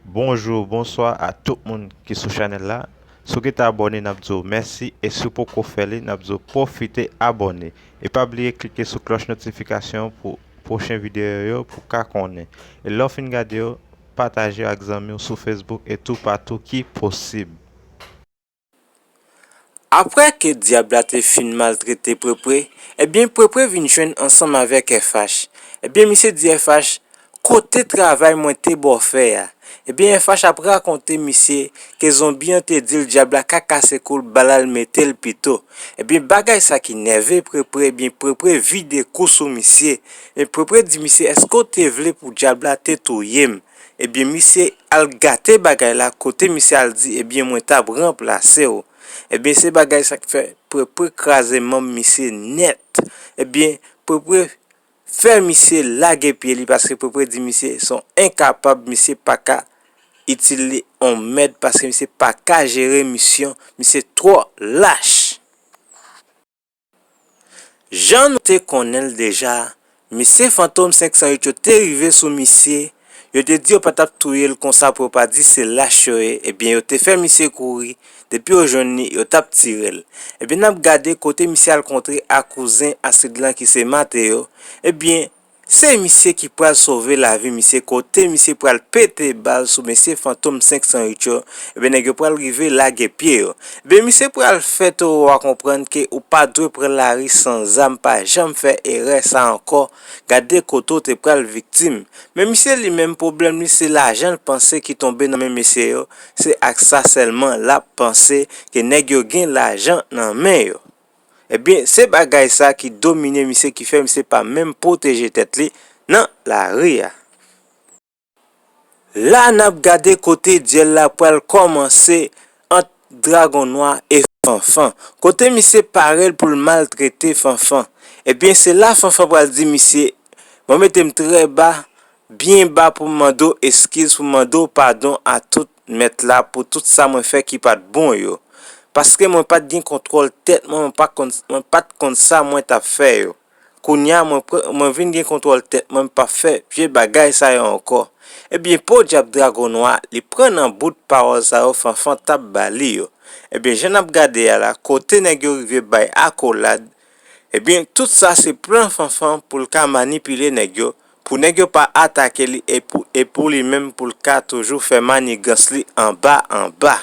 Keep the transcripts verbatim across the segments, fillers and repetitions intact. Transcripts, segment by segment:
Bonjou, bonswa a tout moun ki sou chanèl la. Si w gentan abòne, n ap di w mèsi, e si w poko fè li, n ap di w pwofite abòne. E pa bliye klike sou klòch notifikasyon pou pwochen videyo yo pou w ka konnen. E lè w fin gade yo, pataje yo ak zanmi w sou Facebook e toupatou ki posib. Apre ke dyab la te fin maltrete Prepre, ebyen Prepre vin jwenn ansanm avèk F H. Ebyen misye di F H, kote travay mwen te ba w fè a? Ebyen F H ap rakonte misye ke zonbi an te di l dyab la ka kase kou l, ba l al mete l pito. Ebyen bagay sa ki nève Prepre, ebyen Prepre vide kou sou misye. Ebyen Prepre di misye, èske w te vle pou dyab la te touye m? Ebyen misye al gate bagay la, kote misye al di, ebyen mwen t ap ranplase w. Ebyen se bagay sa k fè Prepre kraze manm misye nèt. Ebyen Prepre fè misye lage pye li paske Prepre di misye se yon enkapab, misye pa ka itil li yon mèd paske misye pa ka jere misyon, misye twò lach. Jan nou te konnen l deja, mesye Fantom senk san uit yo te rive sou misye, yo te di yo pa t ap touye l konsa pou yo pa di se lach yo ye, ebyen yo te fè misye kouri, depi yo jwenn li, yo t ap tire l. Ebyen n ap gade kote misye al kontre ak kouzen Astrid lan ki se Mateo, ebyen se misye ki pral sove lavi misye, kote misye pral pete bal sou mesye Fantom senk san uit yo, ebyen nèg yo pral rive lage pye yo. Ebyen misye pral fè towo a konprann ke ou pa dwe pran lari san zam, pa janm fè erè sa ankò, gade kote w te pral viktim. Men misye li menm pwoblèm li se lajan l panse ki tonbe nan men mesye yo, se ak sa sèlman l ap panse ke nèg yo gen lajan nan men yo. Ebyen se bagay sa ki domine misye ki fè misye pa menm pwoteje tèt li nan lari a. La n ap gade kote dyèl la pral kòmanse ant Dragon Nwa e Fanfan, kote misye pare l pou l maltrete Fanfan. Ebyen se la Fanfan pral di misye, mwen mete m trè ba, byen ba pou m mande w eskiz, pou m mande w padon a tout mèt la pou tout sa mwen fè ki pa t bon yo. Paske mwen pa t gen kontwòl tèt mwen, mwen pa konn, mwen pa t konn sa mwen t ap fè yo. Kounye a mwen pran, mwen vin gen kontwòl tèt mwen, m p ap fè vye bagay sa yo ankò. Ebyen podyab Dragon Nwa, li pran nan bout pawòl sa yo Fanfan t ap ba li yo. Ebyen jan n ap gade a la, kote nèg yo rive bay akolad, ebyen tout sa se plan Fanfan pou l ka manipile nèg yo, pou nèg yo pa atake li e pou, e pou li menm pou l ka toujou fè manigans li anba anba.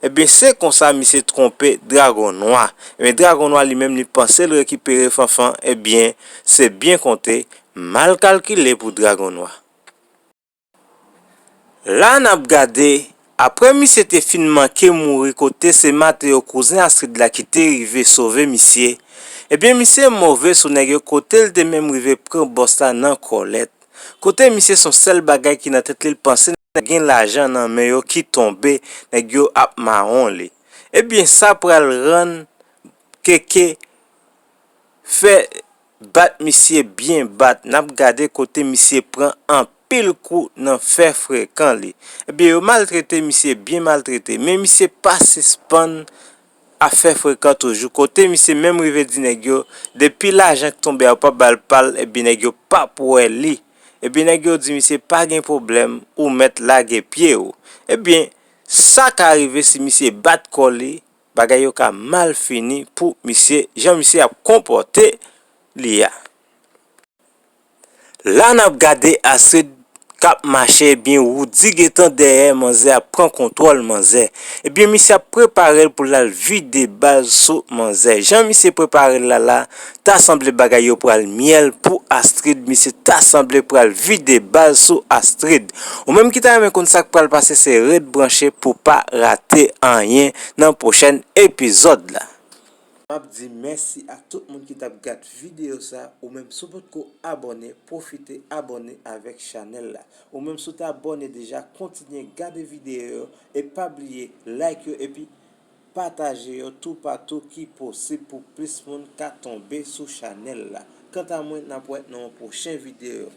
Ebyen se konsa misye twonpe Dragon Nwa. Ebyen Dragon Nwa li menm li panse l rekipere Fanfan, ebyen se byen konte, mal kalkile pou Dragon Nwa. La n ap gade, apre misye te fin manke mouri kote se Mateo kouzen Astrid la ki te rive sove misye, ebyen misye move sou nèg yo kote l te menm rive pran bòs la nan kòlèt. Kote misye se yon sèl bagay ki nan tèt li, l panse nèg gen lajan nan men yo ki tonbe, nèg yo ap mawon li. Ebyen sa pral rann Keke fè bat misye byen bat. N ap gade kote misye pran anpil kou nan fè frekan li. Ebyen yo maltrete misye, byen maltrete, men misye pa sispann ap fè frekan toujou. Kote misye menm rive di nèg yo, depi lajan k tonbe a yo pa ba l pa l, ebyen nèg yo p ap wè li. Ebyen nèg yo di misye pa gen pwoblèm, ou mèt lage pye w. Ebyen sa ka rive si misye bat kò li, bagay yo ka mal fini pou misye, jan misye ap konpòte li a. La n ap gade Astrid k ap mache, ebyen Woody gentan dèyè manzè ap pran kontwòl manzè. Ebyen misye ap prepare l pou l al vide bal sou manzè. Jan misye prepare l la la, ta sanble bagay yo pral myèl pou Astrid, misye ta sanble pral vide bal sou Astrid. Ou menm ki ta renmen konn sa k pral pase, se ret branche pou pa rate anyen nan pwochèn epizòd la. M ap di mèsi a tout moun ki t ap gad videyo sa. Ou menm si w potko abòne, pwofite abòne avèk chanèl la. Ou menm si w te abòne deja, kontinye gade videyo yo e pa bliye like yo epi pataje yo toupatou ki posib pou plis moun ka tonbe sou chanèl la. Kanta mwen, n ap wè nan yon pwochen videyo.